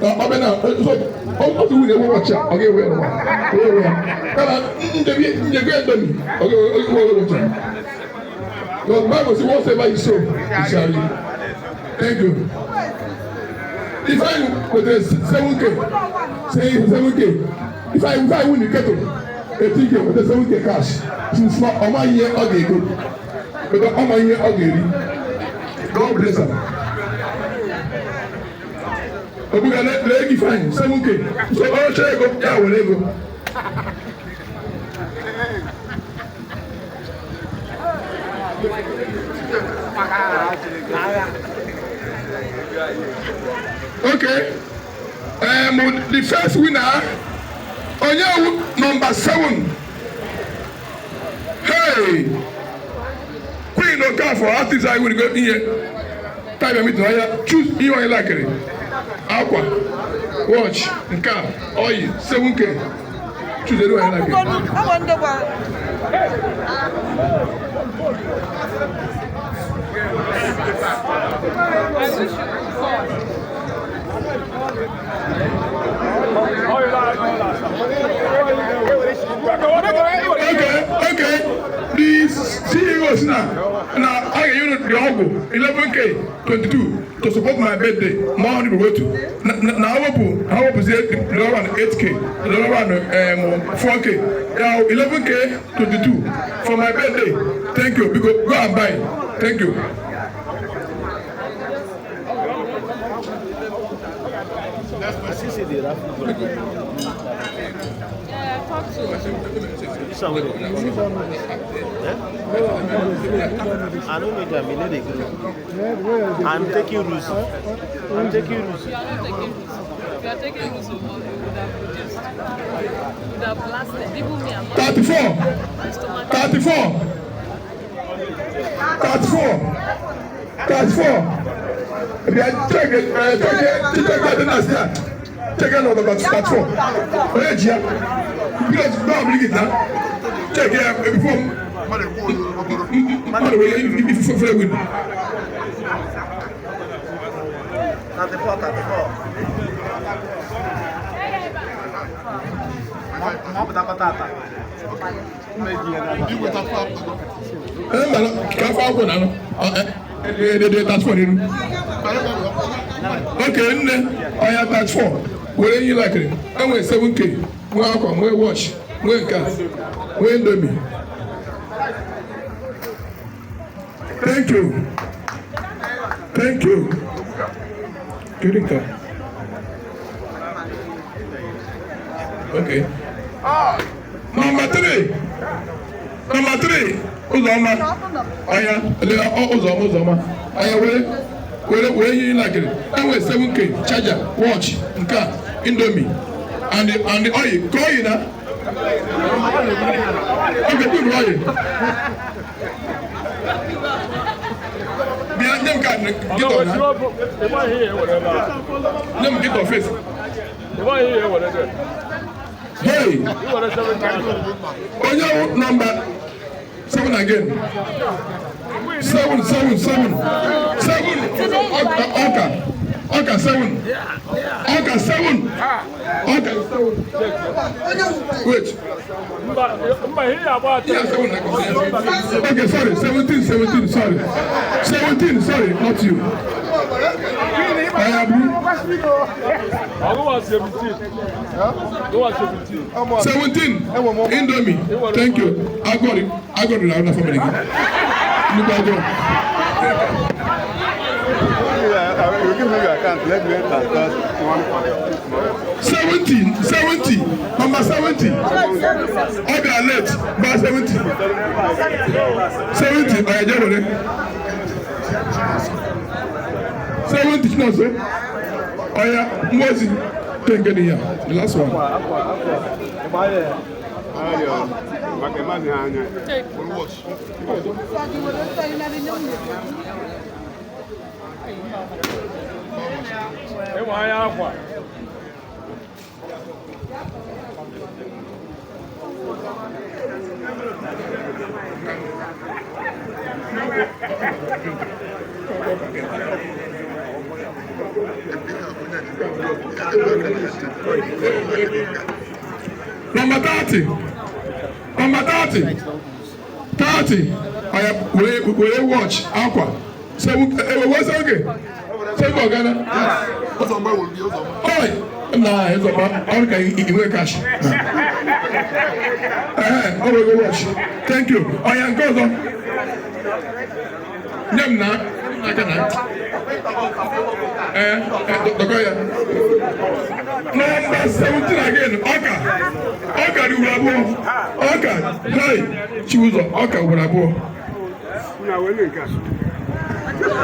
Ọ bịa na so otu nwunye ewe watch a, ọ ga-ewe ya n'ụwa. Ọ ga-ewe ya. Kama njebe Indomie, ọ ga-ewe watch a. Because Bible say whatsoever you sow, you shall reap. Thank you. Ifeanyi wetara 7K, say 7K. Ifeanyi win the kettle, 18K wetara 7K cash. Since na ọma ihe ọ ga-ego, because ọma ihe ọ ga-eri. God bless am. Obuga lee gị Ifeanyi 7K. So ọ chọọ ego, ya were ego. Okay. The first winner, Onye number 7. Hey! Queen Okafor, artist I will go here. Type your meeting here. Choose ihe onye like. Akwa, watch, nke a, oyi, 7K. Choose anyone you like. Okay. The CEO si na a ga-enye unu the ọgwụ 11K 22 to support my birthday. Ma ọ bụ otu na awepụ ha wepụzie the other one 8K, the other one 4K. Ya 11K 22 for my birthday. Thank you. Biko go and buy. Thank you. Yeah, talk to. This one wey dey Eh? I no need am, e no dey gree. I'm taking rules. I'm taking rules. You are not taking rules. If you are taking rules, you would have produced. You would have blasted. Even me, I'm not. 34. My stomach. 34. 34. 34. Bịa check check check attendance ya. Check out number 34. Onye ji ya? Because go and bring it now. Check ya before mmadụ were ife win. 34, 34. Ma ọ pụtakwa tata. Mba ka afọ akwụkwọ na anọ. Edede 34 n'iru. Okay, nne, ọya 34. Were ihe lakịrị. Enwere 7K, nwee akwa, nwee watch, nwee nke a, nwee Indomie. Thank you. Thank you. Kedu nke a? Okay. Number 3. Number 3. Ụzọma. Ọya, Ụzọma, Ụzọma. Ọya were were were ihe lakịrị. Enwere 7K, charger, watch, nke a, Indomie, and the oil. Ka oil na. Okay, put oil. Bịa nye m card get off na. Nye m get off face. Hey! Onye number 7 again. 7 7 7 7. Ọka ọka 7. Ọka 7. Ọka 7. Wait. Yeah, 7. Okay, sorry. 17, 17, sorry. 17, sorry, not you. I am 17. Indomie. Thank you. I got it. I got it. I'm not family. You give me your account. Let me transfer one. 70, 70, number 70. Ọ bịa late, gba 70. 70, ọ ya jee were. 70 Chinonso. Ọya, Mmozi, take nke dị ya, the last one. Maka ịmazi ha anya. Take. Number 30. Number 30. 30. Oya, were watch akwa. Seven, what's okay? Seven ọ̀gánà. Oi, na ịzọba ọrụ ka iwe cash. Ee, ọ bụ ego watch. Thank you. Oya, nke ọzọ. Nye m na aka na. Ee, dọkọ ya. Number 17 again, ọka. Ọka dị ugboro abụọ. Ọka, hai, Chibuzo, ọka ugboro abụọ. Na wele nke a.